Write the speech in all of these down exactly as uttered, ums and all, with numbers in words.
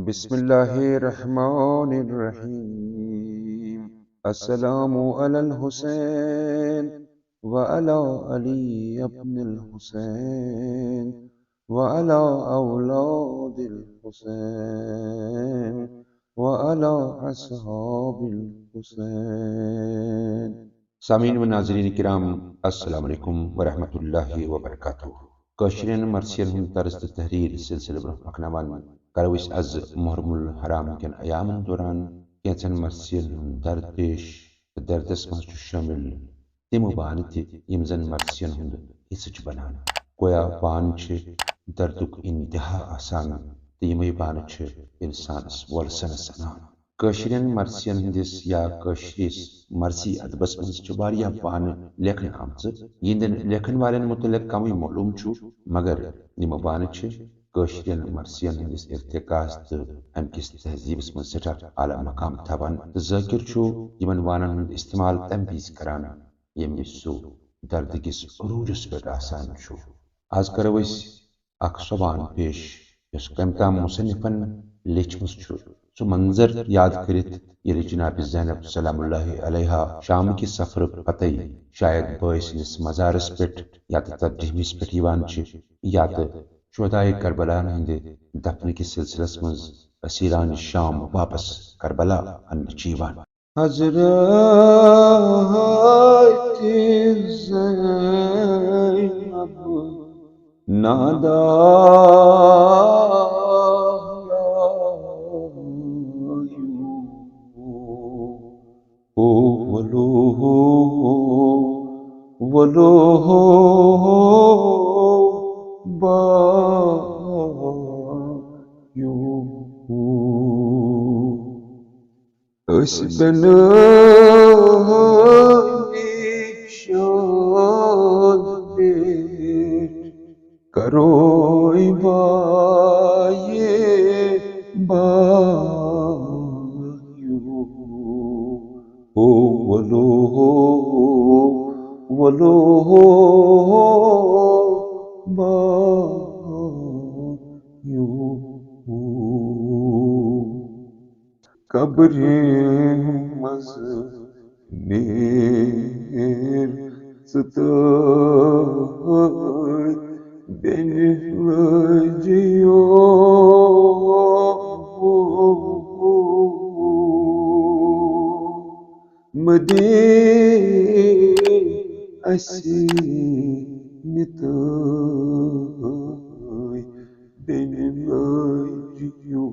بسم الله الرحمن الرحيم. السلام على الحسين وعلى علي بن الحسين وعلى أولاد الحسين وعلى أصحاب الحسين. سامعین و ناظرین کرام، السلام علیکم ورحمۃ اللہ وبرکاتہ۔ کٲشرٮ۪ن مرثین ہُنٛد طرز تہٕ تحریر سلسلہٕ برٛونٛہہ پکناوان کرو أسۍ از محرم الحرام کٮ۪ن ایامن دوران کینٛژن مرثین ہُنٛد درد پیش۔ تہٕ دردس منٛز چھُ شٲمِل تِم بانہٕ تہِ یِم زن مرثین ہُنٛد حصہٕ چھِ بنان۔ گویا بانہٕ چھِ دردُک انتہا آسان تہٕ یِمے بانہٕ چھِ انسانس وۄلسنس انان۔ کٲشرٮ۪ن مرثین ہٕنٛدِس یا کٲشرِس مرثی ادبس منٛز چھِ واریاہ بانہٕ لیکھنہٕ آمژٕ، یِہنٛدٮ۪ن لیکھن والٮ۪ن مُتعلق کمٕے معلوم چھُ، مگر یِم بانہٕ چھِ کٲشرٮ۪ن مرثین ہٕنٛدِس ارتقاہس تہٕ امہِ کِس تہذیبس منٛز سٮ۪ٹھاہ اعلیٰ مقام تھاوان۔ تہٕ ذٲکر چھُ یِمن بانن ہُنٛد استعمال تمہِ وِزِ کران، ییٚمہِ وِزِ سُہ دردٕ کِس عروٗجس پٮ۪ٹھ آسان چھُ۔ از کرو أسۍ اکھ سۄ بان پیش، یۄس کٔمۍ تام مصنفن لیچھمٕژ چھُ۔ سُہ منظر یاد کٔرِتھ، ییٚلہِ جناب زینب سلام اللہ علیہا شام کہِ سفرٕ پتے شاید بٲے سٕنٛدِس مزارس پٮ۪ٹھ یا تہٕ تتھ ڈیہمِس پٮ۪ٹھ یِوان چھِ، یا تہٕ شہدائے کربلا ہٕنٛدِ دفنہٕ کِس سلسلس منٛز اسیران شام واپس کربلا اننہٕ چھِ یِوان۔ حضرت زینب نادا او ولو ولو با أسۍ بنٲوۍ شان پٮ۪ٹھ، کروے بایہِ بایو۔ او ولو، ولو بایو۔ قبرِ منٛز نیر ژٕ تہٕ بیٚنہِ لٲجِو مدیٖنہٕ اَسہِ نِتٲے بیٚنہِ لٲجِو۔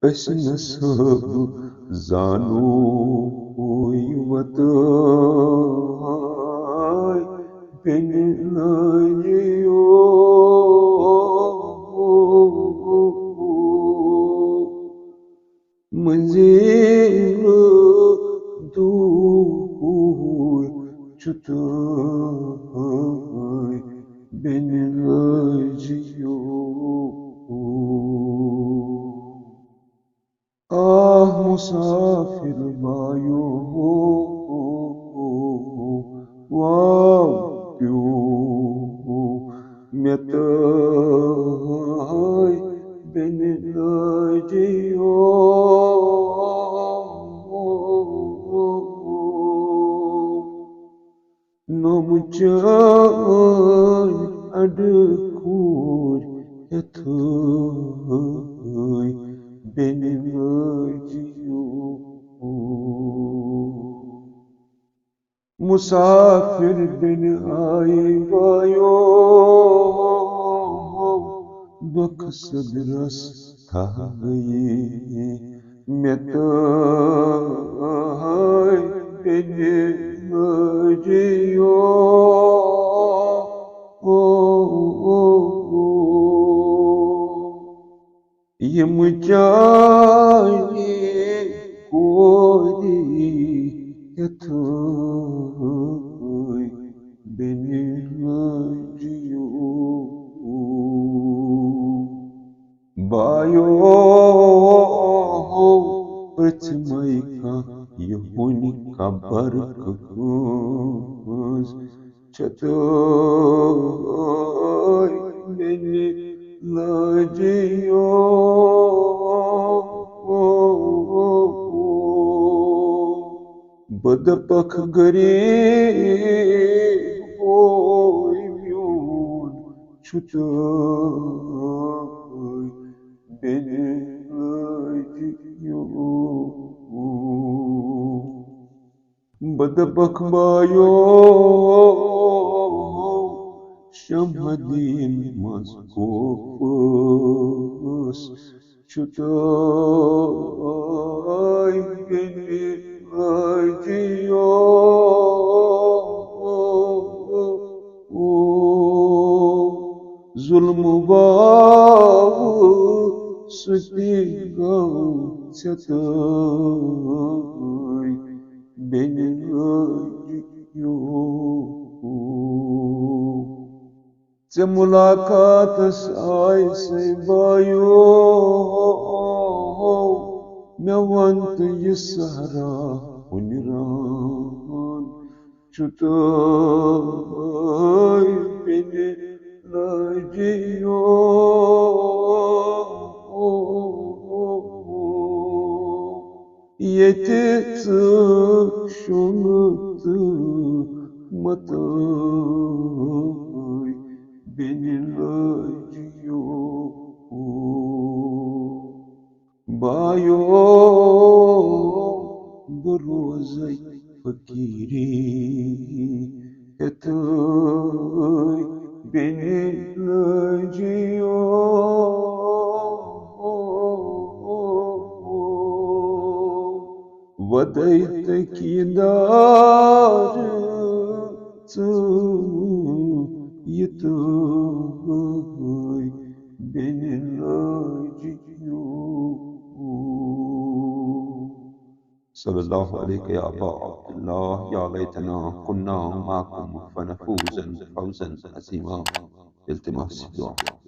أسۍ نہ سا زانوے وتٲے بیٚنہِ لٲجِو۔ منزل دوٗر چھُ تۄہہِ بیٚنہِ لٲجِو۔ آہ مسافر بایو، واو پیوٚو مےٚ تۄہہِ بیٚنہِ لٲجِو۔ نوٚم چٲنۍ اَڈٕ کھوٗر ہیٚتھٕے بیٚنہِ لٲجِو۔ مسافر بیٚنہِ آیہِ بایو، دۄکھٕ سیٚدرس تھاوٕے مےٚ تۄہہِ بیٚنہِ لٲجِو۔ یِم چانہِ کورِ ہیٚتھٕے بیٚنہِ لٲجِو۔ بایو، پرٛژھمَے کانٛہہ یِہُنٛد قبر کٔہٕنٛز چھِ تۄہہِ بیٚنہِ جیو۔ بہٕ دَپَکھ غریٖب بوے میون چھُ تۄہہِ بیٚنہِ لٲجِیو۔ بہٕ دَپَکھ بایو شمع الدین منٛز کوپس چھُ تۄہہِ بیٚنہِ لٲجِیو۔ ظلم باو سُہ تہِ گوٚو ژےٚ تۄہہِ بیٚنہِ لٲجِیو۔ ژےٚ مُلاقاتس آے سے بایو، مےٚ وَن تہٕ یہِ صحرا حُنران چھُ تۄہہِ بیٚنہِ لٲجِیو۔ ییٚتہِ ژٕ شۄنٛگہٕ تہٕ مَتٲے بیٚنہِ لٲجِیو۔ بایو بہٕ روزَے فقیٖری ہیٚتھٕے بیٚنہِ لٲجِیو۔ وَدَے تہٕ کیٖدار ژٕ یہِ تۄہہِ بیٚنہِ لٲجِیو۔ صلی اللہ علیک یا ابا عبداللہ، یا لیتنا کنا معکم فنفوز فوزا عظیما۔ التماس دعا۔